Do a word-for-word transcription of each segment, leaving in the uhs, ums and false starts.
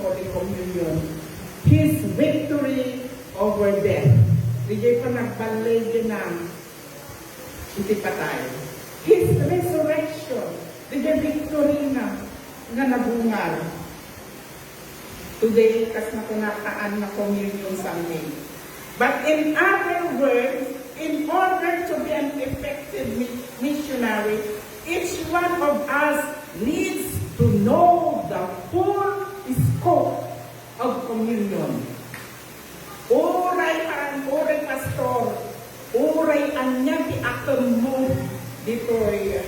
Holy Communion, His victory over death. Diay panagballigina iti patay. His resurrection, diay victory na nga nabungar. Today, kas nakuna, haan nga Communion Sunday. But in other words, in order to be an effective mi- missionary, each one of us needs to know the full scope of communion. Uray haan, uray pastor, uray ania ti akemmo ditoy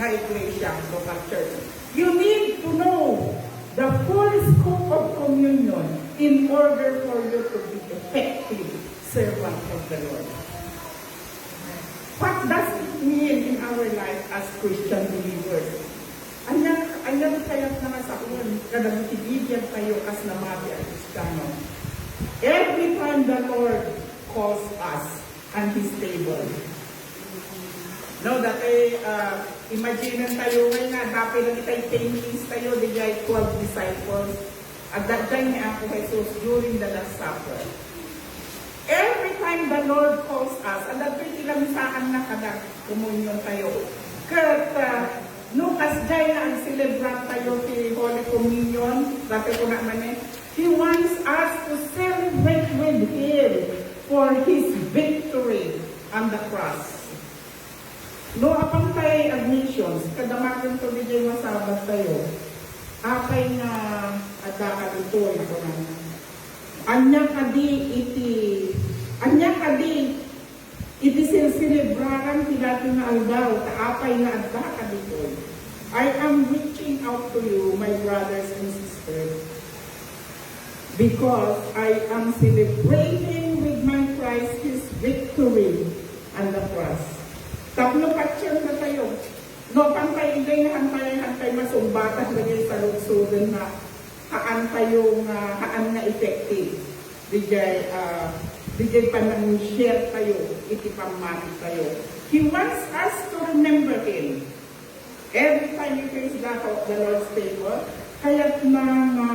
nga iglesia, local church. You need to know the full scope of communion in order for you to be effective servant of the Lord. What does it mean in our life as Christian believers? Ania, ania ti kayatna nga sawen kadagiti bibiag tayo kas namati a Kristiano? Every time the Lord calls us and His table. No, dati, ah, imagine tayo ngay nga, dati na kita'y ten kings tayo, diay twelve disciples. Adda diay ni Apo Jesus during the Last Supper. Every time the Lord calls us, adda ti lamisaanna kada communion tayo. Ket, ah, no kasdiay nga agselebrar tayo ti Holy Communion, dati kuna manen, He wants us to celebrate with Him for His victory on the cross. No, apay tay agmissions, kadamagen to diay masabat tayo. Apay nga adda kaditoy, kunana. Ania kadi iti, ania kadi iti sinselebraran ti datoy nga aldaw, ta apay nga adda kaditoy? I am reaching out to you, my brothers and sisters, because I am celebrating with my Christ His victory on the cross. Tapno patien na tayo. No, apay tay, idiay nga apay, apay tay masungbatna dagiti saludsoden nga haan tayo nga, haan nga effective. Diay, ah, diay panang-share tayo iti pammati tayo. He wants us to remember Him. Every time we face the, the Lord's table, kayatna nga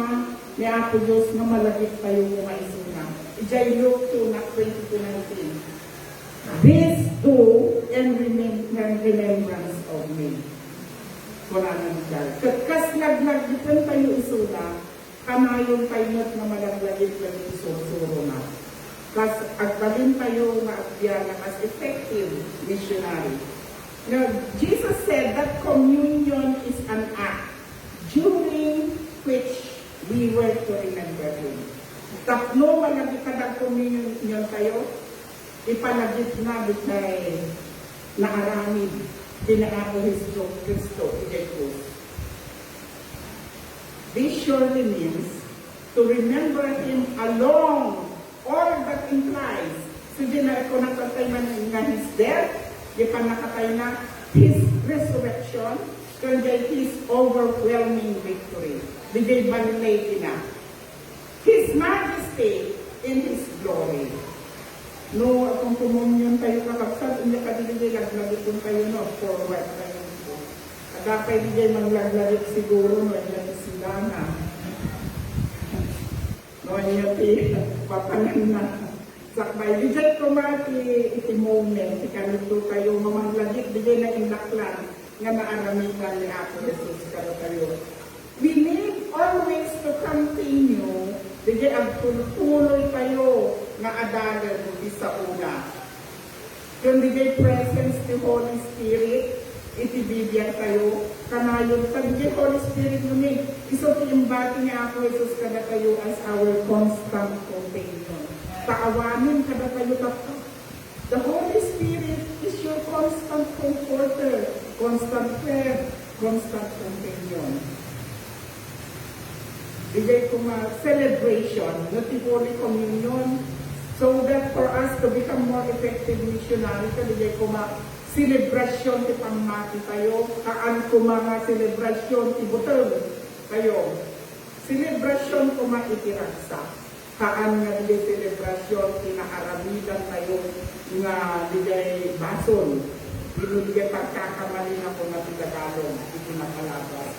ni Apo Dios nga malagip tayo koma isuna. Idiay Luke two na twenty-two nineteen. "This do in remem-, in remembrance of me." Kunana ni Charles. Ket kas laglagipen tayo isuna, kanayon tayo met nga malaglagip dagiti sursurona. Kas agbalin tayo nga agbiag nga kas effective missionary. Now, Jesus said that communion is an act during which we were to remember Him. Tapno malagip nga agcommunion tayo, ipalagipna ditoy naaramid ti ni Apo Jesu-Cristo idiay krus. This surely means to remember Him along all that implies. So, di na ako nagpatay man nga His death, di pa nakatay na His resurrection, kundi His overwhelming victory. Di kay balligina. His majesty in His glory. No, agcommunion tayo, kakabsat, inya kadagiti laglagipon tayo, no, forward tayo. Adda pay diay manglaglagip siguro, no, inya ti silana. No, inya ti papananna. Sakbay, diay koma ti, iti moment, ti kanito tayo, nga manglagip, diay naindaklan, nga naaramidan ni Apo Jesus kadatayo. We need always to continue, diay agtultuloy tayo nga adalen ti saona. Ken diay presence ti Holy Spirit, iti bibiag tayo, kanayon ta diay Holy Spirit ngunit isu ti imbati ni Apo Jesus kadatayo as our constant companion. Ta awanen kadatayo tatta. The Holy Spirit is your constant comforter, constant friend, constant companion. Diay koma celebration, no, ti Holy Communion, so that for us to become more effective missionary, ta diay koma celebration ti pammati tayo, haan koma nga celebration ti buteng tayo. Celebration koma iti ragsak. Haan nga diay celebration ti naaramidan tayo nga diay basol. Dino diay pagkakamalina koma ti Tagalog, iti napalabas.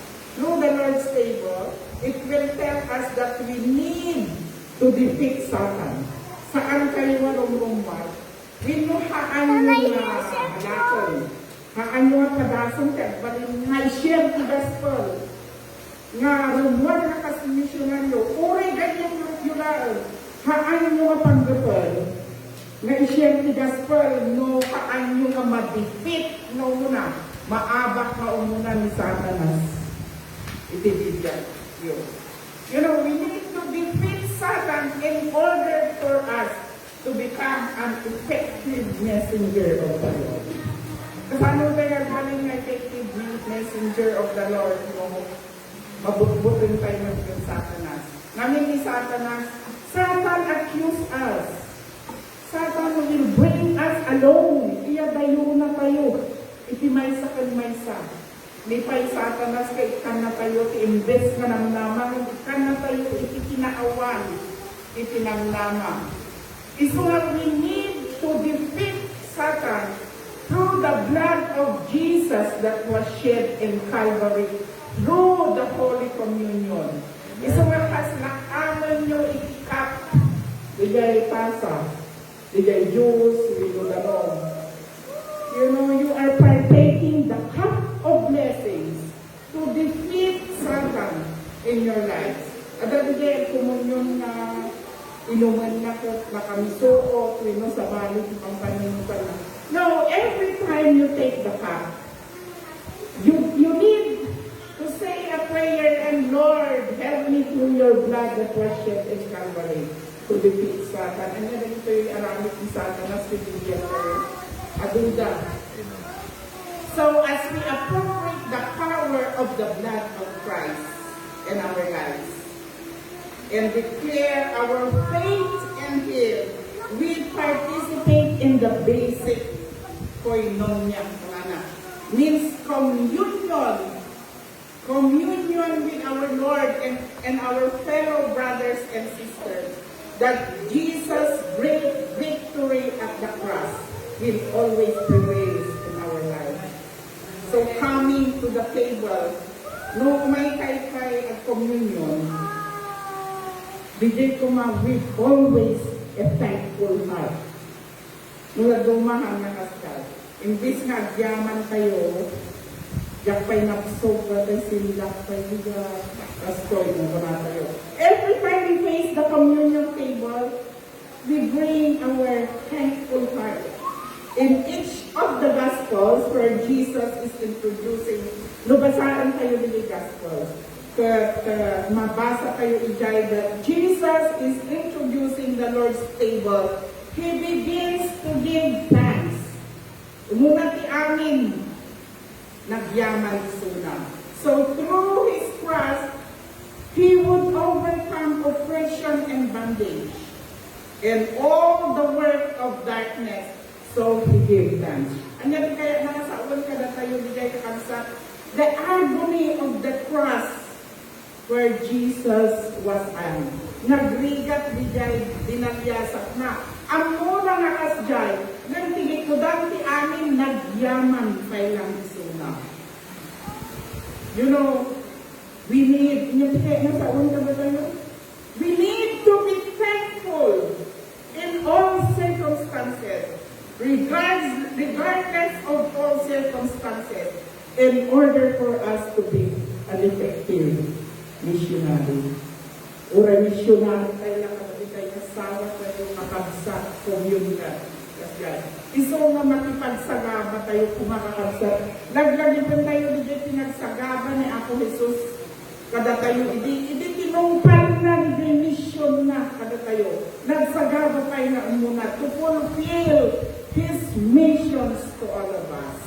Through the Lord's table, it will tell us that we need to defeat Satan. Saan kayo nga rumrumbat? Wenno haanyo nga halaken, haanyo nga padasen ti agbalin nga i-share ti gospel nga rummuar nga kas misionaryo, uray gayam yulaen, haanyo nga panggepen nga i-share ti gospel no haanyo nga ma-defeat nga umuna, maabak nga umuna ni Satanas iti bibiagyo. You know, we need to defeat Satan in order for us to become an effective messenger of the Lord. Kasano tayo nagbalin nga effective messenger of the Lord? No? Mabutbuten tayo ng Satanas. Ngamin ni Satanas, Satan accuse us. Satan will bring us alone. Iyadayo na tayo iti maysa ken maysa. Ni pay Satanas nga ikkanna tayo ti imbes nga namnama, ikkanna tayo iti kinaawan, iti namnama. Isu nga we need to defeat Satan through the blood of Jesus that was shed in Calvary through the Holy Communion. Isu nga kas nakamanyo iti cup, diay tasa, diay juice, wenno danum. You know, you are partaking the cup of blessings to defeat Satan in your life. Adda diay communion nga inumenna ket makamisuot, wenno sabali ti pangpannunotanna. No, every time you take the cup, you, you need to say a prayer and, "Lord, help me through your blood that was shed in Calvary to defeat Satan." Ania dagitoy aramid ni Satanas iti biag tayo? Aduda. So, as we appropriate the power of the blood of Christ in our lives and declare our faith in Him, we participate in the basic koinonia, kunana. Means communion. Communion with our Lord and, and our fellow brothers and sisters, that Jesus' great victory at the cross will always prevail in our lives. So coming to the table, no umaykaykay ag communion, diay koma with always a thankful heart. No nadumahan nga kasdiay, imbes nga agyaman tayo, diak pay nabsog, tay sindak pay diak, kastoy, no, kuna tayo. Every time we face the communion table, we bring our thankful heart. In each of the Gospels where Jesus is introducing, no, basaen tayo ditoy Gospels. Ket, uh, mabasa tayo idiay that Jesus is introducing the Lord's table. He begins to give thanks. Umuna ti amin, nagyaman isuna. So through his cross, he would overcome oppression and bondage and all the work of darkness. So he gave thanks. Ania ti kayatna nga sawen kadatayo, diay kakabsat? The agony of the cross where Jesus was hanged. Nagrigat diay dinaliasatna. Ammona nga kasdiay, ngem ti likudan ti amin nagyaman pay lang isuna. You know, we need, ania ti kayatna nga sawen kadatayo? We need to be thankful in all circumstances, regards, regardless of all circumstances, in order for us to be an effective missionary. Uray missionary tayo lang, kadatayo nga asawa tayo, kakabsat, community. Kasdiay. Isu nga makipagsagaba tayo, kakabsat. Laglagipen tayo diay pinagsagaba ni Apo Jesus kadatayo, idi, idi tinungpalna diay missionna kadatayo, nagsagaba pay nga umuna to fulfill His missions to all of us.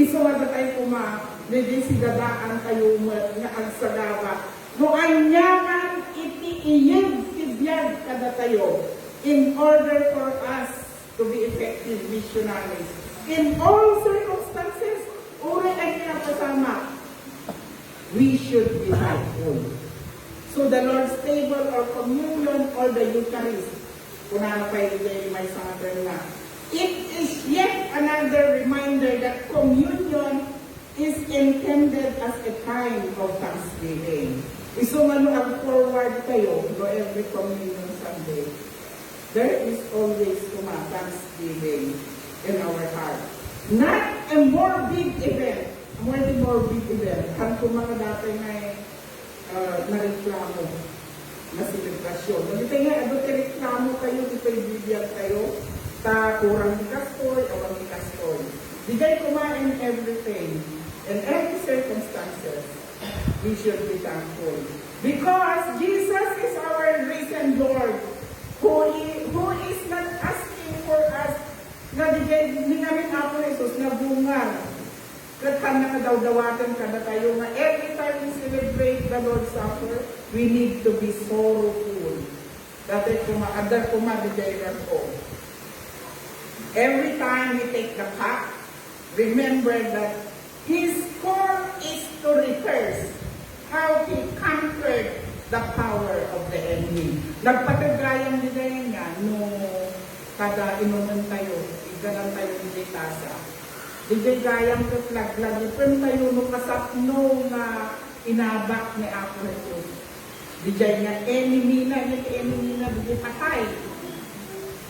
Isu nga datayo koma, diay sidadaan tayo met nga agsagaba no aniaman iti iyeg ti biag kadatayo in order for us to be effective missionaries. In all circumstances, uray ania ti napasamak, we should be thankful. So the Lord's table or communion or the Eucharist, kunana pay diay maysa nga termina, it is yet another reminder that communion is intended as a time of thanksgiving. Isu nga no ag-forward tayo, no, every Communion Sunday, there is always kuma thanksgiving in our heart. Not a more big event, more the more big event. Kan kuma nga dati nga, eh, ah, nareklamo nga selebrasyon. Dagiti nga, adu ti reklamo kayo, ditoy bibiag kayo, ta kurang ti kastoy, awan ti kastoy. Diay kuma in everything, in every circumstances, we should be thankful. Because Jesus is our risen Lord, who i-, who is not asking for us nga diay, ni ngamin Apo Jesus, nga bunga. Ket hanna nga dawdawaten kadatayo nga every time we celebrate the Lord's Supper, we need to be sorrowful. Dati kuma, adda kuma diay rason. Every time we take the cup, remember that His call is to rehearse how He conquered the power of the enemy. Nagpategayam diay nga no kada inumen tayo, igganan tayo diay tasa. Diay gayam ket laglagipen tayo no kasapno nga inabak ni Apo Jesus. Diay nga enemy na, diay enemy na, diay patay.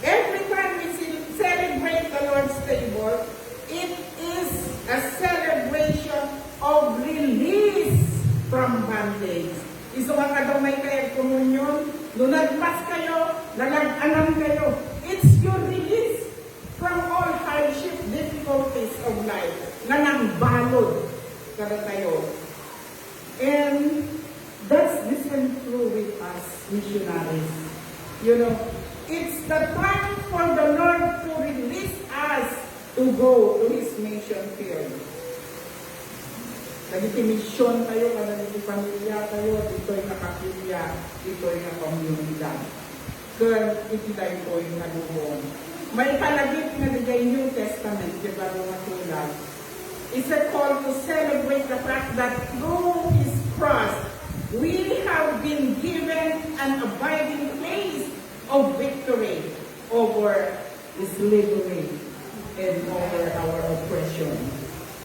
Every time we ce-, celebrate the Lord's table, it is a celebration of release from bondage. Isu nga kadamay kayo communion, no nagpas kayo, nalag-anam kayo, it's your release from all hardship, difficulties of life nga nangbalud kadatayo. And that's the same true with us missionaries. You know, it's the time for the Lord to release us to go to His mission field. Dagiti mission tayo, kadagiti pamilya tayo, ditoy nga kapilya, ditoy nga komunidad. Ken iti daytoy nga lubong, maipalagip nga diay New Testament, ti baro nga tulag, is a call to celebrate the fact that through His cross, we have been given an abiding place of victory over slavery and over our oppression.